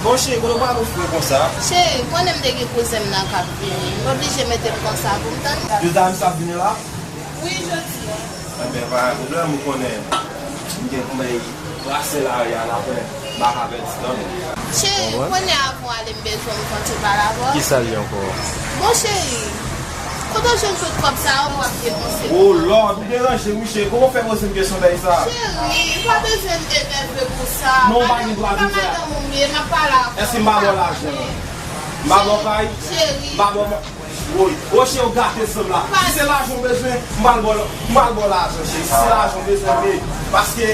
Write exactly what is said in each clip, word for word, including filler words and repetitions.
Bon cheri, kote w pral ofri konsa? Cheri, konnen m te gen kouzen m nan k ap vini. M oblije mete m konsa pou m tann. Jodi a misye ap vini la? Wi, jodi a. Enben, pa gen pwoblèm, ou konnen. M gen pou m al brase lari a, n ap wè, m pa ka pèdi tan non. Cheri, kounye a avan w ale m bezwen m kontre pale avè w. Kisa l ye ankò? Bon cheri, kote w jwenn tout kòb sa yo pou w ap depanse? Oh Lord, ou deranje m wi cheri, kòman w fè poze m kesyon dèyè sa? Cheri, ou pa bezwen m enève pou sa. Non, ou pa gen dwa di sa. Pa madanm ou m ye, m ap pale avè w. Èske m pa ba w lajan? M pa ba w kay? Cheri. M pa ba w Woy, woy cheri, ou gate zanm la. Si se lajan w bezwen, m pral ba w, m pral ba w lajan cheri. Si se lajan w bezwen, men paske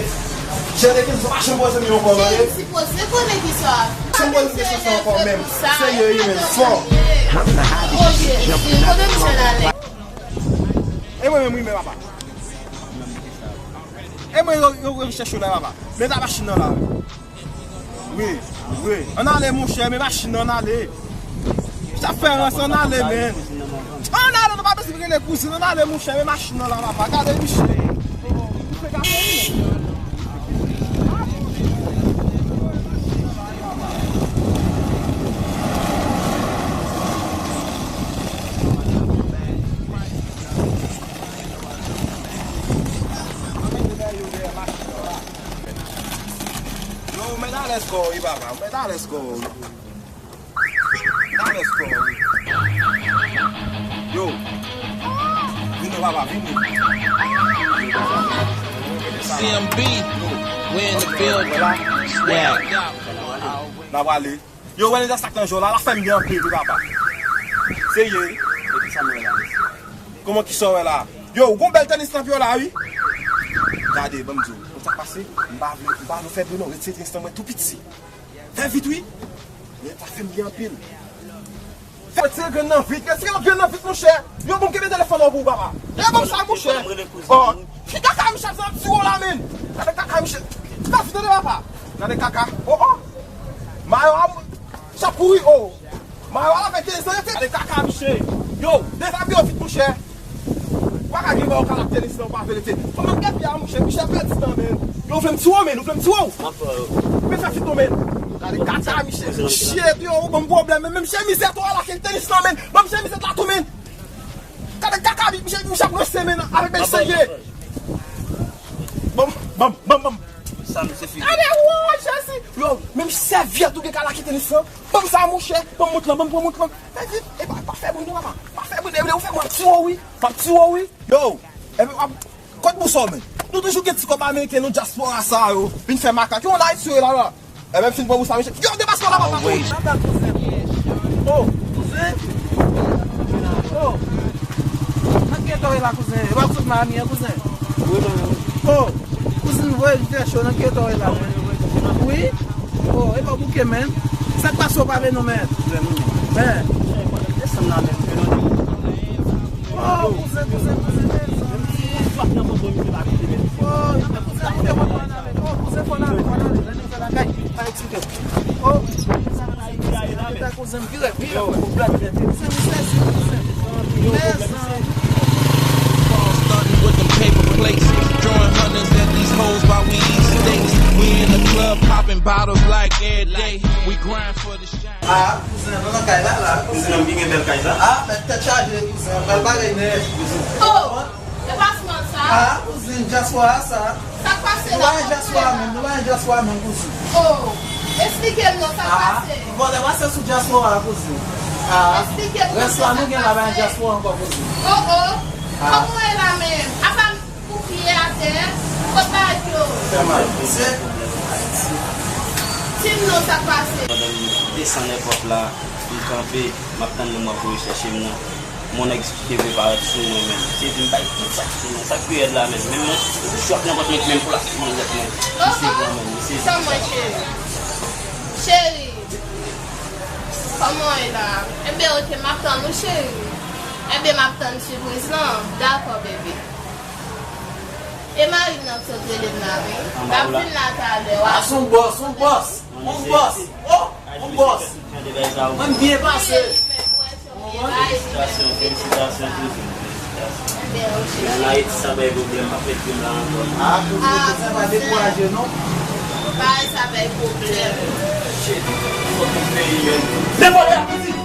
jan de kesyon sa pa janm poze m yo ankò non. Cheri, sipoze konnen kisa w ap fè. Janm poze m kesyon sa ankò menm. Serye wi menm, fò. Oh Jezi, kote misye ale? E mwen menm wi men papa. E mwen yo, yo, yo chèche w la papa. Men ta machin nan la. Wi, wi. Ann ale monchè, men machin nan, ann ale. Sa fè rans, ann ale, men. Ann ale, nou pa bezwen rele kouzin, ann ale monchè, men machin nan la papa. Gade misye. Misye gate wi. Yo, ou mèt alèz kò w wi papa, ou mèt alèz kò w wi. Mèt alèz kò w wi. Yo, vini papa, vini. C M B, we in the building. Swag. N ap ale. Yo, wè nèg sa k nan jò la, l ap fè m byen anpil wi papa. Serye wi. Kòman kisa w wè la? Yo, ou gon bèl tenis nan pye w la wi. Gade, ban m di w, konn sa k pase? M pa vle, m pa vle w fè bri non, retire tenis nan mwen tou piti. Fè vit wi. Men sa fè m byen anpil. Fè retire grenn nan vit, retire grenn nan vit monchè. Yo, ban m kenbe telefòn nan pou ou papa. Yo, ban m sa monchè. Oh, ki kaka misye ap tire w la menm? Gade kaka misye. Fè vit tande papa. Gade kaka. Oh, oh. Mayo a, misye ap kouri, oh. Mayo a la fè kenz an, gade kaka misye. Yo, dezabiye w vit monchè. Ou pa ka gen ba w kalak tenis nan, ou pa vle te. Kòman m gen pye a monchè, misye pèdi tan menm. Yo, ou vle m tiye w menm, ou vle m tiye w? Men fè vit non menm. Gade kaka misye. Shit, yo, ou ban m pwoblèm menm, menm chemiz la tou a la ke tenis nan menm. Ban m chemiz la tou menm. Gade kaka misye, misye ap ranse menm avèk bèl serye. Ban m, ban m, ban m, ban m. Sa misye fini. Gade, wo, Jezi. Yo, menm sèvyèt ou gen kalak tenis nan. Ban m sa monchè, ban m mont lan, ban m pran mont lan. Fè vit, e pa, pa fè bri non papa. Pa fè bri, e vle ou fè m ap tiye w wi. M ap tiye w wi. Yo, e pa, kot bouson men? Nou toujou gen ti kòb ameriken, nou dyaspora sa yo. Vin fè makak. Yo, ann Ayiti yo la la. E menm fin pran bouson, mesye. Yo, depase la papa. Oh, kouzen. Oh, kouzen. Oh. Nan ki eta w ye la, kouzen? E pa kouzen Miami an, kouzen? Oh, kouzen, voye m fè cho, nan ki eta w ye la, men? Wi? Oh, e pa bouke, men. Sa k pase w pa vle non, men? Men. Oh, kouzen, kouzen, kouzen, men. Oh, kouzen, kouzen, fò n ale, fò n ale, fò n ale. Oh, kouzen, kouzen, vire, vire. Kouzen, kouzen, kouzen. Starting with them paper plates, throwing hundreds at these hoes while we eat steaks. We in the club popping bottles like every day. We grind for the shine. Ah, kouzen, nou nan kay la, la, kouzen. Kouzen, m gen bèl kay sa. Ah, men tèt chaje, kouzen. Bèl bagay nèt, kouzen. Oh! Deplasman sa. Ah, kouzin, dyaspora sa. Sa k pase la, nou pa nan dyaspora menm, nou pa nan dyaspora menm, kouzin. Oh, esplike m non, sa k pase? Vòlè pase sou dyaspora, kouzin. Ah, esplike m non, rès la nou gen la, pa nan dyaspora ankò, kouzin. Oh, oh. Ah. Kòman w ye la menm? Apa m koupye atè, kot bagay yo? Fè mal, kouzin. Di m non, sa k pase? Pandan m desann èpòt la, m kanpe, m ap tann moun m ap voye chèche m nan. Mon nèg te vle parèt sou mwen menm. Li te di m bay tout sa k sou mwen. Sa k pi rèd la menm. Menm mwen, m chwak nan pòt mwen menm pou l ap sou mwen nèt menm. Li sezi mwen menm, li sezi sa. Tann mwen cheri. Cheri. Kòman w ye la? Enben, oke, m ap tann ou, cheri. Enben, m ap tann sipriz lan. Dakò, bebe. E mari m nan sot rele m la, wi. L ap vin la talè, w a. Ah, s on bòs, s on bòs. S on bòs. Oh, s on bòs. Mwen byen pase. Felisitasyon, felisitasyon, kouzin, felisitasyon. Men ann Ayiti, sa bay pwoblèm, pa fè krim la ankò. Ah, kouzin, kouzin, pa dekouraje non. Bagay sa bay pwoblèm. Shit, fucking peyi, man. Lè vòlè a piti.